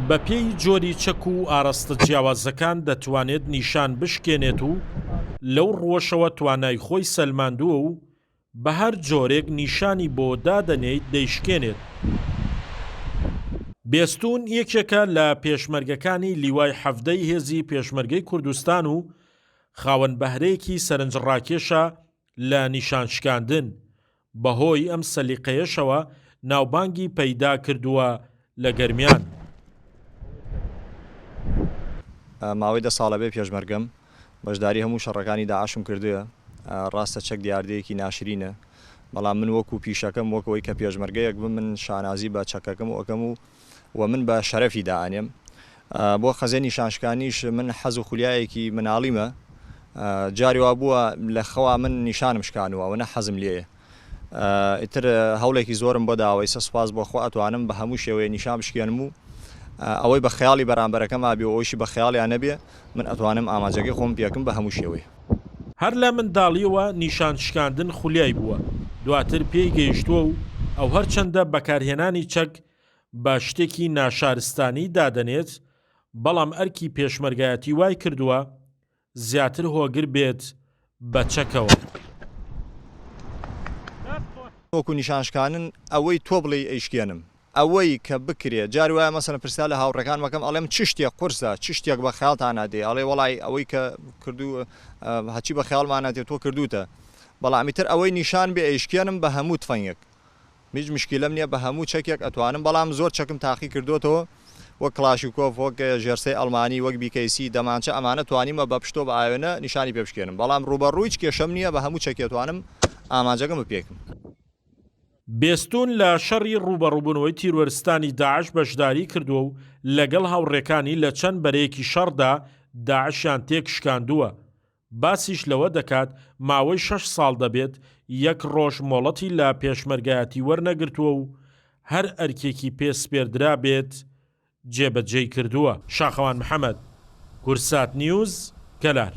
بەپێی جۆری چەک و ئاراستە جیاوازەکان دەتوانێت نیشان بشکێنێت و لەو ڕووەشەوە توانای خۆی سەلماندووە و بە هەر جۆرێک نیشانی بۆ دادەنێیت دەیشکێنێت. بێستوون یەکێکە لە پێشمەرگەکانی لیوای حەڤدەی هێزی پێشمەرگەی کوردستان و خاوەن بەهرەیەکی سەرنجڕاکێشە لە نیشانشکاندن، بەهۆی ئەم سەلیقەیەشەوە ناوبانگی پەیدا کردووە لە گەرمیان. ماوەی دە ساڵە بێ پێشمەرگەم، بەشداری هەموو شەڕەکانی داعشم کردووە، ڕاستە چەک دیاردەیەکی ناشرینە، بەڵام من وەکو پیشەکەم وەک ئەوەی کە پێشمەرگەیەک بم من شانازی بە چەکەکەم ئەکەم و و من بە شەرەفی دائەنێم. بۆ خەزێ نیشانشکانیش من حەز و خولیایەکی مناڵیمە، جاری وا بووە لە خەوا من نیشانم شکانووە ئەوەنە حەزم لێیە. ئیتر هەوڵێکی زۆرم بۆ داوە ئیسە سوپاس بۆ خوا ئەتوانم بە هەموو شێوەیە نیشان بشکێنم و ئەوەی بە خەیاڵی بەرامبەرەکەما بێ و ئەوەیشی بە خەیاڵیا نەبێ من ئەتوانم ئامانجەکەی خۆم پێکم بە هەموو شێوەیە. هەر لە منداڵییەوە نیشان شکاندن خولیای بووە، دواتر پێی گەیشتووە و ئەو هەرچەندە بەکارهێنانی چەک بە شتێکی ناشارستانی دادەنێت، بەڵام ئەرکی پێشمەرگایەتی وای کردووە زیاتر هۆگر بێت بە چەکەوە. وەکو نیشانشکانن ئەوەی تۆ بڵێی ئەیشکێنم ئەوەی کە بکرێ جاری وایە مەسەلەن پرسیار لە هاوڕێکانم ئەکەم ئەڵێم چ شتێک قورسە چ شتێک بە خەیاڵتانا دێ ئەڵێ وەڵای ئەوەی کە کردوو هەچی بە خەیاڵمانا دێ تۆ کردووتە بەڵام ئیتر ئەوەی نیشان بێ ئەیشکێنم بە هەموو تفەنگێک هیچ مشکیلەم نیە بە هەموو چەکێک ئەتوانم بەڵام زۆر چەکم تاقی کردۆتەوە وەک کڵاشیکۆف وەک ژێرسەی ئەڵمانی وەک بیکەیسی دەمانچە ئەمانە توانیمە بە پشتۆ بە ئاوێنە نیشانی پێ بشکێنم بەڵام ڕووبەڕوو هیچ کێشەم نیە بە هەموو چەکێ توانم ئامانجەکەم بپێکم. بێستوون لە شەڕی ڕووبەڕووبوونەوەی تیرۆرستانی داعش بەشداری کردووە و لەگەڵ هاوڕێکانی لە چەند بەرەیەکی شەڕدا داعشیان تێکشکاندووە. باسیش لەوە دەکات ماوەی شەش ساڵ دەبێت یەک ڕۆژ مۆڵەتی لە پێشمەرگایەتی وەرنەگرتووە و هەر ئەرکێکی پێ سپێردرابێت جێبەجێی کردووە. شاخەوان محەمەد، کورسات نیوز، کەلار.